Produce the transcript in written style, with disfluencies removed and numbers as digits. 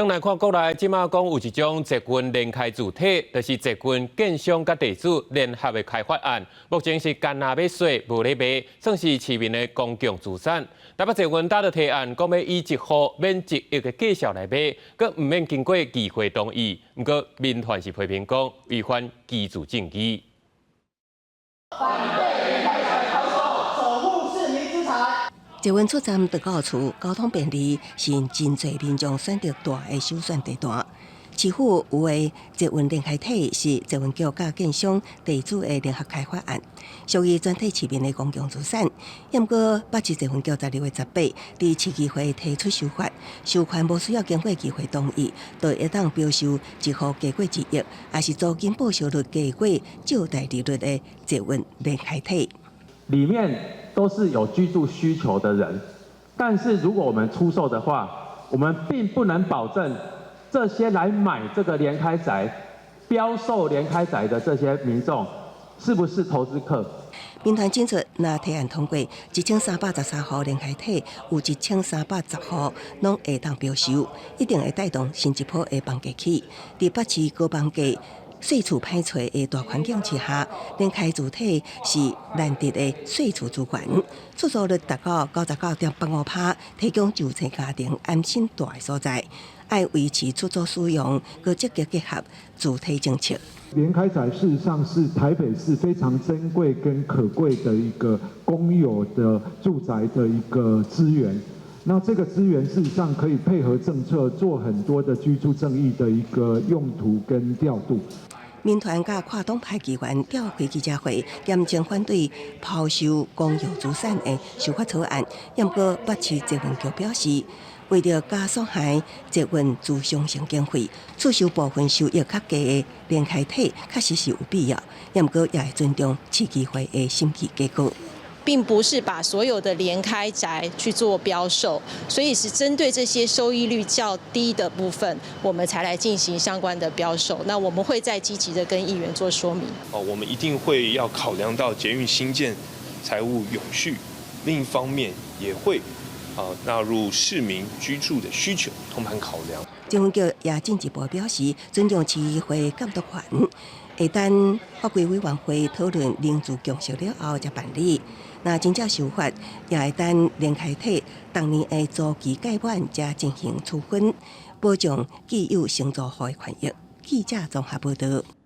轉來看國內，這馬講有一種捷運聯開住體，就是捷運建商佮地主聯合的開發案，目前是干焦欲說，無咧賣，算是市民的公共資產。台北捷運早就提案，講欲以一戶免1億的價數來買，閣毋免經過議會同意。毋過民團是批評講違反居住正義。反對聯開宅拋售，守護市民資產。捷運出站就到厝，交通便利，是真濟民眾選擇蹛的首選地段。市府有的捷運聯開體是捷運局佮建商地主的聯合開發案，屬於全體市民的公共資產。毋過北市捷運局12月18佇市議會提出修法，授權無需要經過議會同意，就會當標售一戶低過1億，抑是租金報酬率低過借貸利率的捷運聯開體。裡面都是有居住需求的人，但是如果我們出售的話，我們並不能保證這些來買這個聯開宅、標售聯開宅的這些民眾是不是投資客。民團指出，若提案通過，1313戶聯開體，有1310戶攏會當標售，一定會帶動新一波的房價起。佇北市高房價、稅厝歹揣的大環境之下，聯開住體是難得的稅厝資源，出租率達到99.85%，提供上濟家庭安心蹛的所在。愛維持出租使用，閣積極結合住體政策。聯開宅事實上是台北市非常珍貴跟可貴的一個公有的住宅的一個資源。那這個資源事實上可以配合政策做很多的居住正義的一個用途跟調度。民團佮跨黨派議員召開記者會，嚴正反對拋售公有資產的修法草案。毋過北市捷運局表示，為著加速還捷運諮商性經費，出售部分收益較低的聯開體，確實是有必要。毋過也會尊重市議會的審議結果。並不是把所有的聯開宅去做標售，所以是針對這些收益率較低的部分，我們才來進行相關的標售。那我們會再積極的跟議員做說明。哦，我們一定會要考量到捷運興建財務永續，另一方面也會納入市民居住的需求，通盤考量。捷運局也進一步表示，尊重市議會監督權，會等法規委員會討論凝聚共識了後才辦理。若真正修法，也會等聯開體逐年的租期屆滿才進行處分，保障既有承租戶的權益。記者綜合報導。